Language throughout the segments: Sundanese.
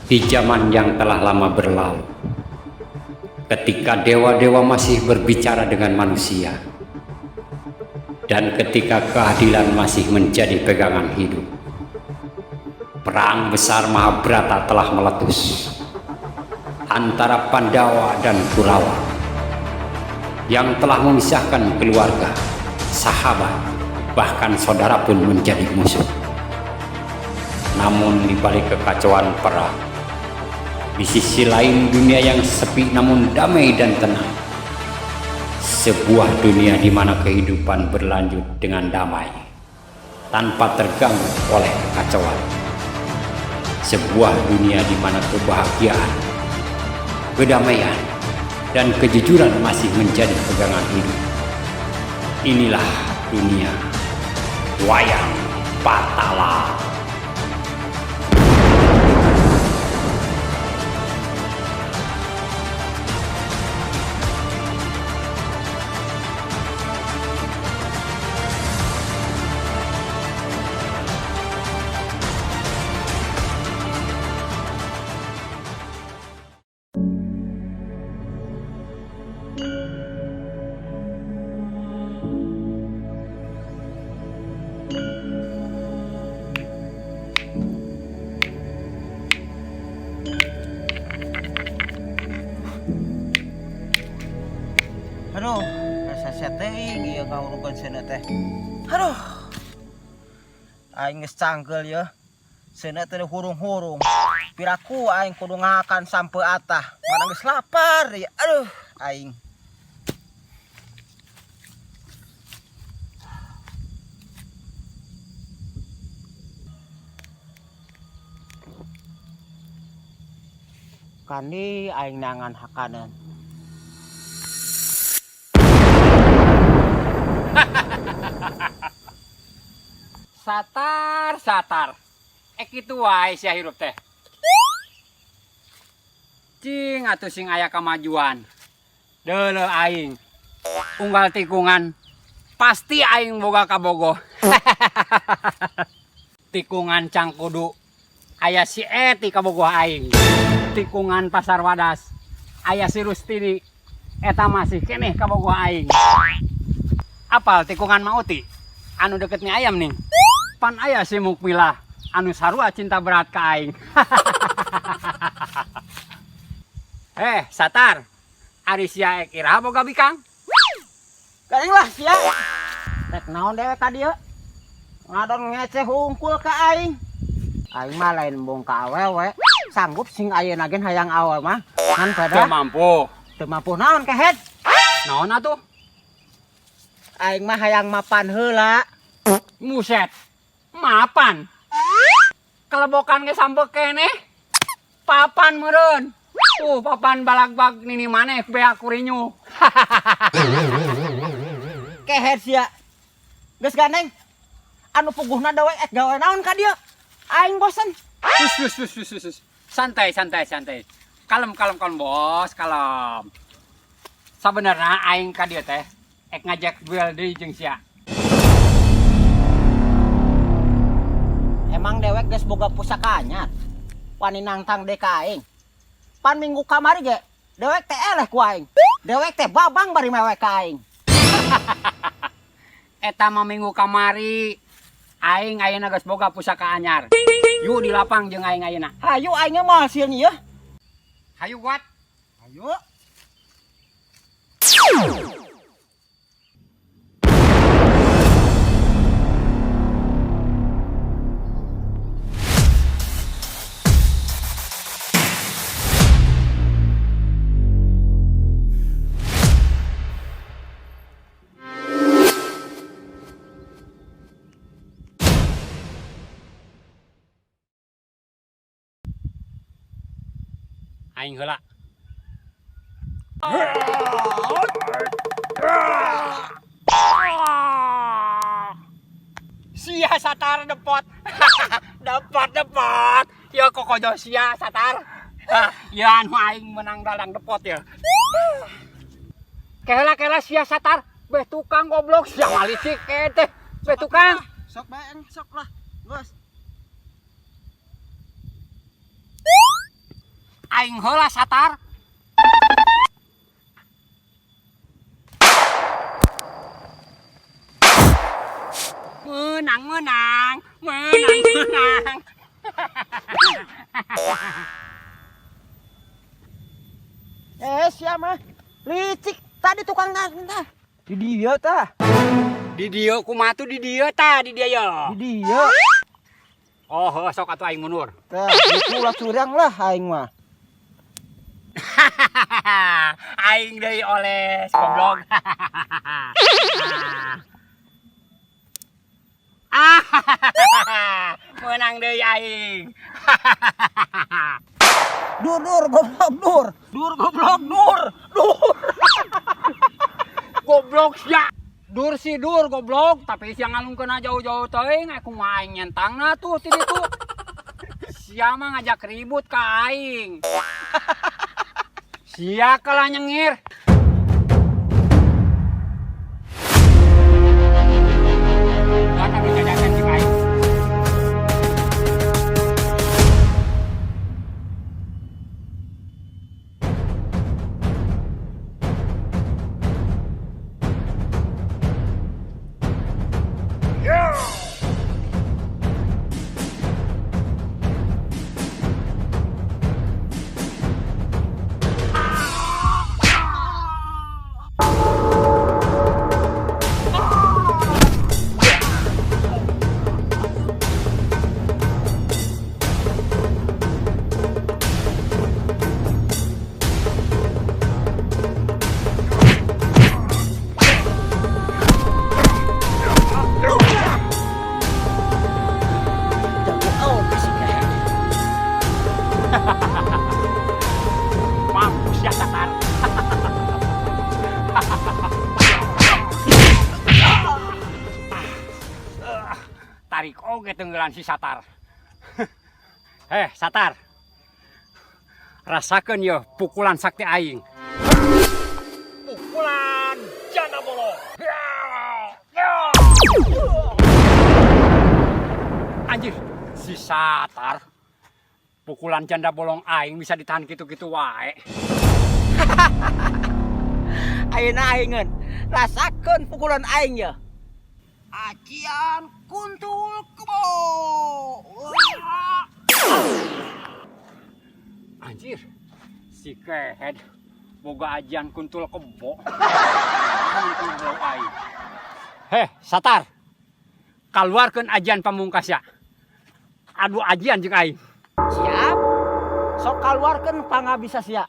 Di zaman yang telah lama berlalu, ketika dewa-dewa masih berbicara dengan manusia, dan ketika keadilan masih menjadi pegangan hidup, perang besar Mahabharata telah meletus antara Pandawa dan Kurawa yang telah memisahkan keluarga, sahabat, bahkan saudara pun menjadi musuh. Namun di balik kekacauan perang, di sisi lain dunia yang sepi namun damai dan tenang. Sebuah dunia di mana kehidupan berlanjut dengan damai, tanpa terganggu oleh kekacauan. Sebuah dunia di mana kebahagiaan, kedamaian, dan kejujuran masih menjadi pegangan hidup. Inilah dunia Wayang Patala. Aduh, rasa teuing ieu ngawurungkeun seuneu teh. Aduh. Aing geus cangkeul ya. Seuneu teh hurung-hurung. Piraku aing kudu ngahakan sampeu atah. Mana geus lapar ya. Aduh, aing. Kandi aing nangan hakanan. Satar, Satar. Kitu wae sia hirup teh. Cing atuh sing aya kamajuan. Deuleu aing. Unggal tikungan pasti aing boga kabogoh. Tikungan Cangkudu aya si Eti kabogoh aing. Tikungan Pasar Wadas aya si Rustini, eta masih keneh kabogoh aing. Apal tikungan Mauti anu deket mie ayam nih? Pan aya si Mukmilah anu sarua cinta berat ka aing. Eh, Satar, ari sia ek iraha boga bikang? Geuning lah sia. Rek naon dewek ka dieu? Ngadon ngeceh hungkul ka aing. Aing mah lain embung ka awewe. Sanggup sing ayeuna gen hayang awewe mah. Ngan Teu pada mampu. Teu mampu naon, kehed? Naon atuh? Aing mah hayang mapan heula. Muset. Mapan. Kelebokan ge sampe keneh. Papan meureun. Tuh papan balagbag nini maneh beak kurinyu. Kehed sia. Geus gandeng. Anu puguhna dewek ek gawe naon ka dieu? Aing bosen. Sus, sus, sus, sus, sus, sus. Santai, santai, santai. Kalem, kalem, kalem, bos, kalem. Sabenerna aing ka dieu teh ek ngajak duel deui jeung sia. Emang dewek geus boga pusaka anyar? Wani nangtang deui ka aing. Pan minggu kamari ge dewek teh eleh ku aing. Dewek teh babang bari mewek ka aing. Eta mah minggu kamari. Aing ayeuna geus boga pusaka anyar. Yuk di lapang jeung aing ayeuna. Hayu, aing mah hasilnya ya. Hayu kuat. Hayu. Aing heula. Sia Satar depot. Depot depot. Ya kokojo sia Satar. Ah, ya anu aing menang dalang depot ya. Kela kela sia Satar. Beh tukang goblok sia malicik teh. Beh tukang. Sok bae, sok lah. Geus. Aing heula Satar. Menang, menang, menang, menang. Eh, siapa? Licik tadi tukang tah. Di dia tah. Di dia kumaha tuh di dia tah, di dia ya. Di dia. Oh, heuh sok atuh aing mundur. Tah, itu ulah curang lah aing mah. Aing deui oles goblok. Menang deui aing. Dur dur goblok dur. Dur goblok dur. Dur. Goblok sia. Dur si dur goblok, tapi sia ngalungkeun jauh-jauh teuing, aku mah aing nyentangna tuh ti ditu. Sia mah ngajak ribut ka aing. Sia kalah nyengir. Datang dijajakan jeung aing. Mampus ya Satar. Tarik oge tenggelan si Satar. Eh, Satar. Rasakeun yeuh pukulan sakti aing. Pukulan janda bolong. Anjir, si Satar. Pukulan janda bolong aing bisa ditahan gitu-gitu wae. Ayeuna aingeun. Rasakeun pukulan aing ye. Ajian kuntul kebo. Anjir, si kehed boga ajian kuntul kebo. Heh, Satar. Kaluarkeun ajian pamungkas ya. Adu ajian jeung aing. Siap. Sok kaluarkeun pangabisa sia.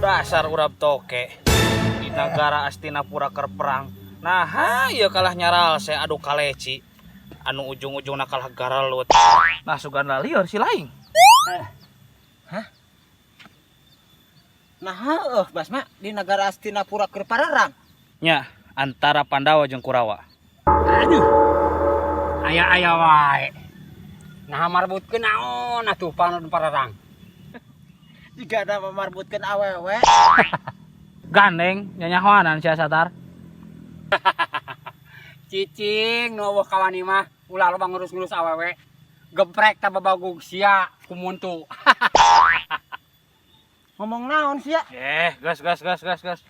Dasar urap toke di negara Astinapura keur perang. Nah, ieu kalah nyaral saya adu kaleci. Anu ujung-ujungna kalah garalut. Nah, sugan lieur si laing. Hah? Nah, heuh Basma di negara Astinapura keur parerang. Nya, antara Pandawa jeung Kurawa. Aduh. Aya-aya wae. Nah, marbutkeun naon atuh panon parerang. Jika ada marbutkeun awewe. Gandeng nyanyahoanan sia Satar. Cicing nu eueuh kawani mah ulah loba ngurus-ngurus awewe. Geprek ta babagug sia kumuntu. Ngomong naon sia? Gas gas gas gas gas.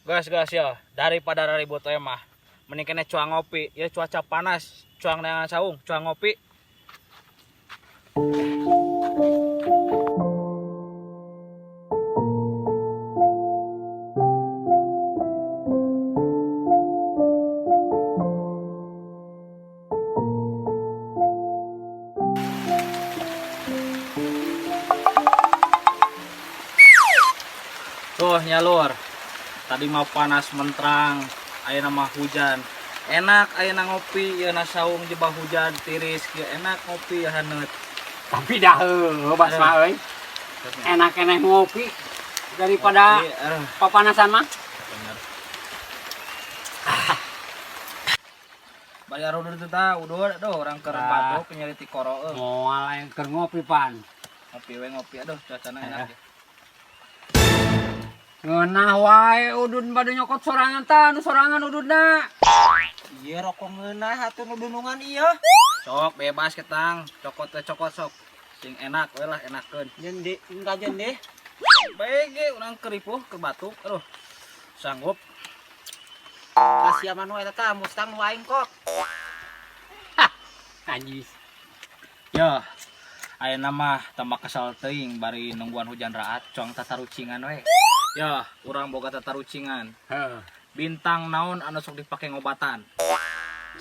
Gas gas ya, daripada ribut we mah. Mending kene cuang ngopi, ya cuaca panas, cuang neangan saung, cuang ngopi. Tuh nyalur. Tadi mah panas menterang, ayeuna mah hujan. Enak ayeuna ngopi, yeuna saung jebah hujan tiris kieu enak ngopi ya haneut. Tapi dah heueuh Basma euy. Enak keneh ngopi daripada papanasan mah. Bener. Bari arudud teh tah, udud aduh urang keur Ah. batuk nyeri tikoro euy. Moal aing keur ngopi pan. Ngopi we ngopi, aduh cuacana enak ya. Ngeunah wae udud bade nyokot sorangan tah, nu sorangan ududna. Iya, rokok ngeunah atuh nu dunungan ieu. Sok bebas ketang, cokot teh cokot sok. Sing enak we lah, enakeun. Nyendi enggak nyendi. Baik ge urang keur ripuh keur batuk, aduh. Sanggup. Kasih nu eta tah Mustang nu aing kok. Anjis. Ya. Ayeuna mah tambah kesal teuing bari nungguan hujan raat, cong tatarucingan we. Ya, urang boga tatarucingan. Heeh. Bintang naon anu sok dipake ngobatan?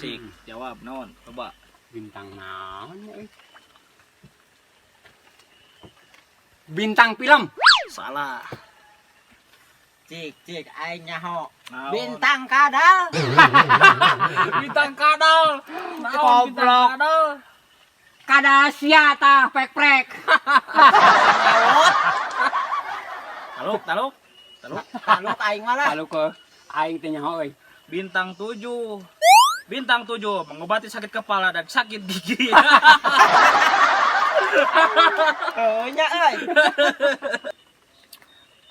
Cik, jawab naon? Coba. Bintang naon ya euy? Bintang film. Salah. Cik, cik aing nyaho. Naon? Bintang kadal. Bintang kadal. Naon bintang Goblok. kadal? Kadal sia tah pek-prek. Taluk, taluk. Taluk. Taluk aing mah lah. Kalau ke aing teh nyaho euy. Bintang 7. Bintang 7 mengobati sakit kepala dan sakit gigi. Heuh nya euy.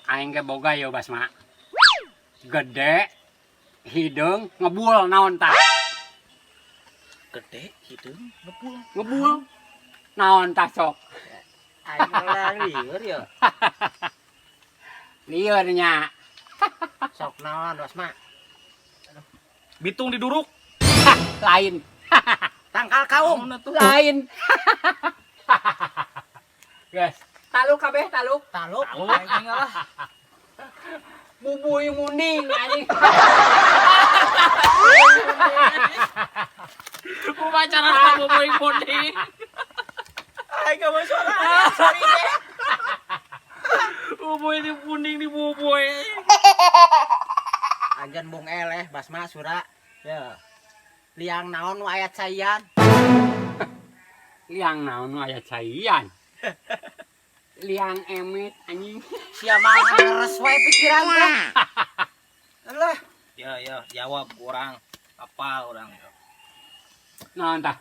Aing ge boga yo Basma. Gede, hideung, ngebul naon tah? Gede, hideung, ngebul. Ngebul. Naon tah sok? Aing mah lieur ya. Lieur nya. Sok naon Basma? Bitung diduruk. Lain. Tangkal kaum. Naon atuh? Lain. Guys, taluk kabeh taluk. Taluk. Taluk aing lah. Bubuy munding anjing. Upacara bubuy munding. Aing gak mau suara. Sorry deh. Bubuy di munding di bubuy. Anjan bung eleh Basma sura. Ya. Liang naon nu aya caian? Liang naon nu aya caian? Liang emet anjing. Sia mah ngeres wae pikiran teh. Alah, Ya ya, jawab urang. Apal urang ya. Naon tah?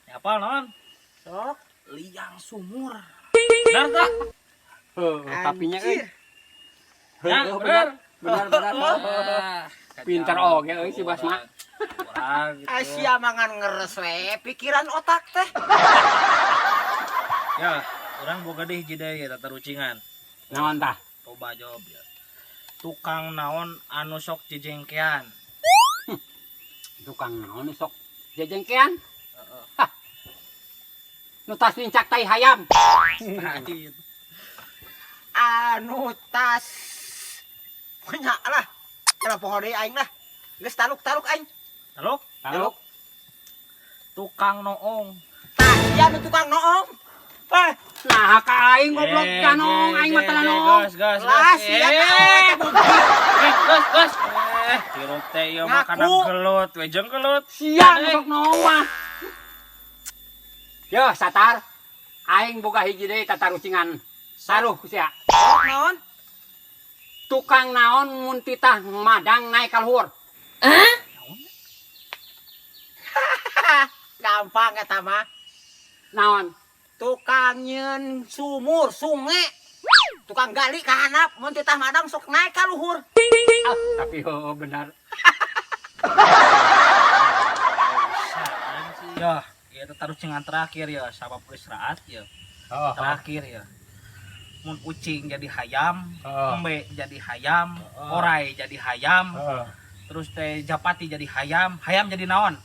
Ya, apal naon? Sok. Liang sumur. Benar tak? Heuh, tapi nya euy. Ya, Heuh, bener. bener bener. Ah, Pinter oge euy si Basma. Urang gitu. Asia mangan ngeres we pikiran otak teh. Ya, urang boga deh hiji deui ya tatarucingan. Naon tah? Coba jawab ya. Tukang naon anu sok jejengkean? Tukang naon nu sok jejengkean? Heeh. Nu tas nincak tai hayam. Lain. Anu tas punya lah. Kalau poho deui aing lah. Geus taluk-taluk aing. Taluk? Taluk. Tukang noong. Tah, sia nu tukang noong. Eh, nah ka aing goblok ka noong, aing mah teu noong. Gas, gas, Lah gas. sia ka awewe teh beuki. Eh, gas, gas. Eh, hirup teh ieu mah kana Ngaku. gelut, we jeung gelut. Sia nu sok noong mah. Yo, satar. Aing boga hiji deui tatarucingan. Taruh ku sia. Sok naon? Tukang naon mun titah madang naik ka luhur? Gampang eta mah. Naon? Tukang nyeun sumur, sungai. Tukang gali ka handap mun titah madang sok naik ka luhur. Ah, tapi oh, benar. Ya, ieu tatarucingan terakhir ya, sabab geus raat ya. Oh, Terakhir ya. Mun ucing jadi hayam, Heeh. embe jadi hayam, orai jadi hayam, terus teh japati jadi hayam, hayam jadi naon?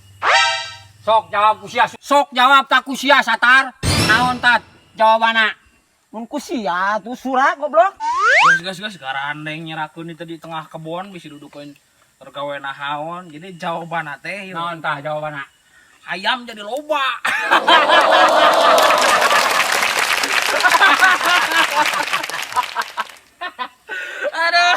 Sok jawab ku sia. Sok jawab tak ku sia satar. Naon tat jawabanna? Mun ku sia tuh sura goblok. Gas gas gas garandeng nyerakeun itu di tengah kebon bisa dudukeun tergawe nahaon. Jadi jawabanna teh yeuh, Naon tah jawabanna? Hayam jadi loba. Aduh.